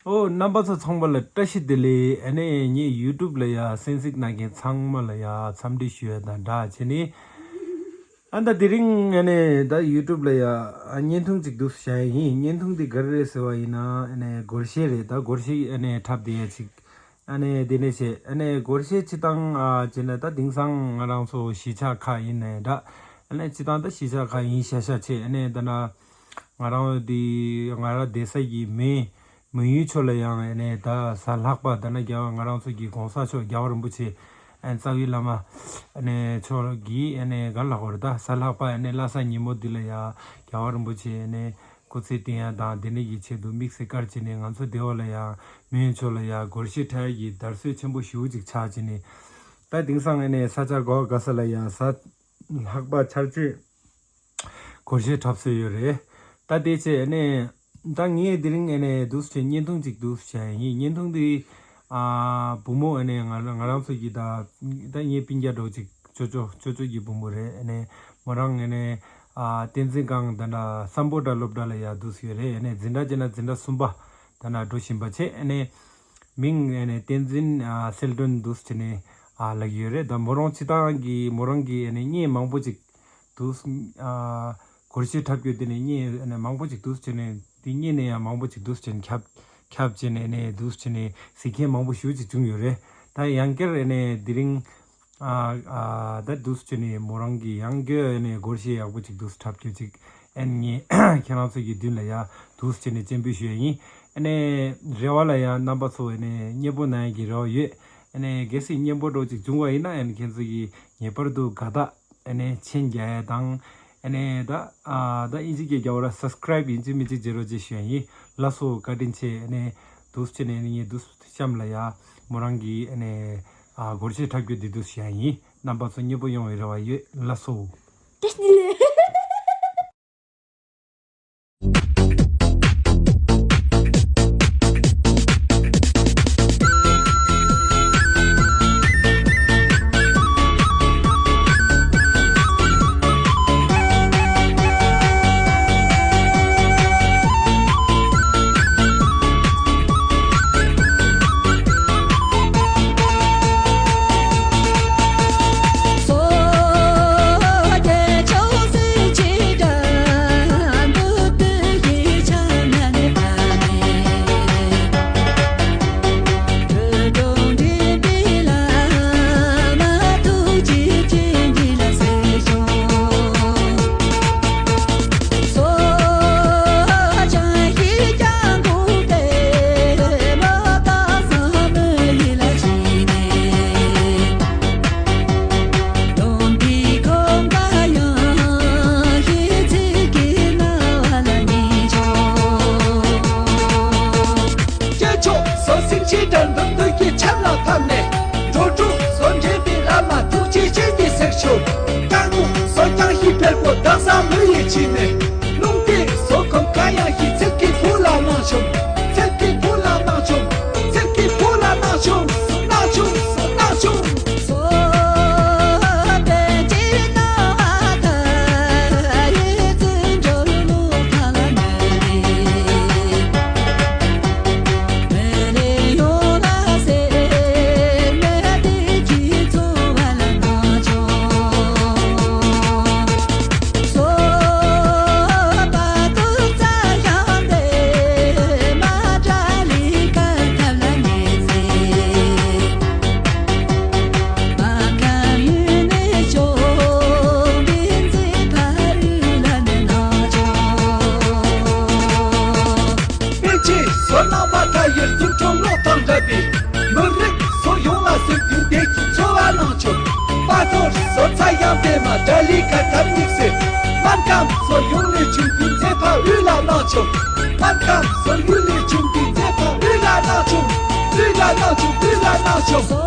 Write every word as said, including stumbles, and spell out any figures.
ཨོ། རྣམ་པ་ཚོ་ཚང་མ་ལ་བཀྲ་ཤིས་བདེ་ལེགས། ཨ་ནི་ངའི་ཡུ་ཊུབ་ལ་ཡ་གསན་གཟིགས་གནང་མཁན་ཚང་མ་ལ་ཡ་འཚམས་འདྲི་ཞུ་ཡ་དང་སྦྲགས་བྱས་ནས། ཨ་ད་དེ་རིང་ཨ་ནི་ད་ཡུ་ཊུབ་ལ་ཡ་ཨ་བརྙན་ཐུང་ཅིག་འདུག་བྱ་ཡ་ཡིན། བརྙན་ཐུང་འདི་ག་རེ་རེད་ཟེར་བ་ཡིན་ན། ཨ་ནི་སྒོར་གཞས་རེད། ད་སྒོར་གཞས་ཨ་ནི་འཁྲབ་བསྡད་ཡ་ཅིག་ཨ་ནི་དེ་ནས་བྱས། ཨ་ནི་སྒོར་གཞས་སྤྱིར་བཏང་ཨ་བྱས་ན་ད་དེང་སང་ང་རང་ཚོ་གཞིས་ཆགས་ཁག་ཡིན་ནའི་འདྲ། ཨ་ནི་སྤྱིར་བཏང་ད་གཞིས་ཆགས་ཁག་ཡིན་ཤག་ཤག་བྱས། ཨ་ནི་ད་ན་ང་རང་འདི་ང་རང་བསྡད་ས་གི་མི་མི་ཡུལ་ཕྱོགས་ལ་ཡང་ཨ་ནི་ད་གཟའ་ལྷག་པ་ད་ན་རྒྱལ་བ་ང་རང་ཚོ་གི་གོང་ས་མཆོག་རྒྱལ་བ་རིན་པོ་ཆེ་ཨ་ནི་རྩ་བའི་བླ་མ་ཨ་ནི་མཆོག་གིས་ཨ་ནི་ག་ལ་གོ་རེད། ད་གཟའ་ལྷག་པ་ཨ་ནི་བླ་གཟའ་ཉི་མ་འདི་ལ་ཡ་རྒྱལ་བ་རིན་པོ་ཆེ་ཨ་ནི་སྐུ་ཚེ་བརྟན་ཡ་དང་། དེ་ནས་ཀྱི་ཆེད་དུ་དམིགས་བསལ་བཀར་བྱས་ནས་ང་ཚོ་སྡེ་བ་ལ་ཡང་མི་ཡུལ་ཕྱོགས་ལ་ཡང་སྒོར་གཞས་འཁྲབ་ཡ་གི་དར་སྲོལ་ཆེན་པོ་ཞེ་པོ་ཅིག་ཆགས་བྱས་ནས། ད་དེང་སང་ཨ་ནི་ས་ཆ་ག་བ་ག་ས་ལ་ཡང་གཟའ་ལྷག་པ་ཆར་ཆུ་སྒོར་གཞས་འཁྲབ་སྲོལ་ཡོད་རེད། ད་དེ་བྱས་ཨ་ནི་ད་ངས་དེ་རིང་ཨ་ནི་འདུག་སེ་བརྙན་ཐུང་ཅིག་འདུག་སེ་བྱས་ཡིན། བརྙན་ཐུང་འདི་ཨ་བུ་མོ་ཨ་ནི་ང་ང་རང་ཚོ་གི་ད་ད་ངའི་སྤུན་ཀྱག་འདྲ་བོ་ཅིག་ཅོ་ཅོ་ཅོ་ཅོ་གི་བུ་མོ་རེད། ཨ་ནི་མོ་རང་ཨ་ནི་ཨ་བསྟན་འཛིན་སྒང་ད་ན་སམ་བྷོ་ཊ་སློབ་གྲྭ་ལ་ཡ་འདུག་སེ་ཡོད་རེད། ཨ་ནི་འཛིན་གྲྭ་བྱས་ན་འཛིན་གྲྭ་གསུམ་པ་ད་ན་འགྲོ་བཞིན་པ་བྱས། ཨ་ནི་མིང་ཨ་ནི་བསྟན་འཛིན་ཨ་གསལ་སྒྲོན་འདུག་སེ་བྱས་ནས་ཨ་ལབ་ཀྱི་ཡོད་རེད། ད་མོ་རང་སྤྱིར་བཏང་གི་མོ་རང་གི་ཨ་ནི་བརྙན་མང་པོ་ཅིག་འདུག་ཨ་སྒོར་གཞས་འཁྲབ་རྒྱུ་དེ་ནས་བརྙན་ཨ་ནི་མང་པོ་ཅིག་འདུག་སེ་བྱས་ནས་དེ་བརྙན་ནས་ཡང་མང་པོ་ཅིག་འདུག་སེ་བྱས་ནས་ཁྱབ་ཁྱབ་བྱས་ནས་ཨ་ནི་འདུག་སེ་བྱས་ནས་གཟིགས་མཁན་མང་པོ་ཞེ་པོ་ཅིག་བྱུང་ཡོད་རེད། ད་ཡང་བསྐྱར་ཨ་ནི་དེ་རིང་ཨ་ཨ་ད་འདུག་སེ་བྱས་ནས་མོ་རང་གིས་ཡང་བསྐྱར་ཨ་ནི་སྒོར་གཞས་ཡག་པོ་ཅིག་འདུག་སེ་འཁྲབ་རྒྱུ་ཅིག་ཨ་ནི་ངས་ཁྱེད་རང་ཚོ་གི་མདུན་ལ་ཡ་འདུག་སེ་བྱས་ནས་སྤྱན་འབུལ་ཞུ་ཡ་ཡིན། ཨ་ནི་རེ་བ་ལ་ཡ་རྣམ་པ་ཚོ་ཨ་ནི་མཉེས་པོ་གནང་ཡ་གི་རེ་བ་ཡོད། ཨ་ནི་གལ་སྲིད་མཉེས་པོ་འདྲ་བོ་ཅིག་བྱུང་བ་ཡིན་ན་ཨ་ནི་ཁྱེད་ཚོ་གིས་ངེས་པར་དུ་དགའ་རྟགས་ཨ་ནི་མཆན་རྒྱག་ཡ་དང་། ཨ་ནི་ད་ཨ་ད་ཨིན་ཇི་སྐད་རྒྱག་པ་ལ་སབ་སི་ཀ་རའིབ་ཡིན་གཅིག་མིན་གཅིག་བྱེད་རོགས་ཅེས་ཞུ་ཡ་ཡིན། ལགས་སོ། བཀའ་དྲིན་ཆེ། ཨ་ནི་འདུག་སེ་བྱས་ནས་ཨ་ནི་ངས་འདུག་སེ་གཤམ་ལ་ཡ་མོ་རང་གི་ཨ་ནི་ཨ་སྒོར་གཞས་འཁྲབ་རྒྱུ་འདི་འདུག་སེ་བྱེད་ཡ་ཡིན། རྣམ་པ་ཚོ་མཉེས་པོ་ཡོང་བའི་རེ་བ་ཡོད། ལགས་སོ། སྐྱེས་མཆོག་བཟོ་སྲིད་ཆེ་དྲག་འདུམ་འདུག་གི་ཆབ་ལ་ཕབ་ནས། འགྲོ་དྲུག་བཟོ་འདྲེན་པའི་བླ་མ་ཐུགས་རྗེ་ཅན་གྱི་སེར་ཤོག་རྐང་དགུ་བཟོ་རྐྱང་ཞིག་ཕེར་པོ་དག་ས་མི་ཡི་ཕྱི་ནས། རླུང་རྟའི་བཟོ་ཁོམ་གང་ཡང་ཞིག་ཚིག་གི་བུ་ལ་གནང་ཆོག་ཚིག་གི་བུ་ལ་གནང་ཆོག་ཚིག་གི་བུ་ལ་གནང་ཆོག་གནང་ཆོག་གནང་ཆོག་པཎ་ཆེན་བསོད་ནམས་མ་མཐའ་ཡས་ཙུན་དྲུག་ཀློག་དང་འདྲ་བའི། མི་རིགས་སོགས་ཡོངས་ལ་སེམས་མཐུན་བདེ་སྐྱིད་འཚོ་བ་གནང་ཆོག་དཔའ་ཐོར་བཟོ་ཚ་ཡང་བདེ་མ་དགྲ་ལི་ཁ་ཐབ་སྙིགས་སེ། སྨན་ཁང་སོགས་ཡོངས་ལས་བྱུང་བའི་མཛེས་པ་དབུས་ལ་གནང་ཆོག་སྨན་ཁང་སོགས་ཡོངས་ལས་བྱུང་བའི་མཛེས་པ་དབུས་ལ་གནང་ཆོག་དབུས་ལ་གནང་ཆོག་དབུས་ལ་གནང་ཆོག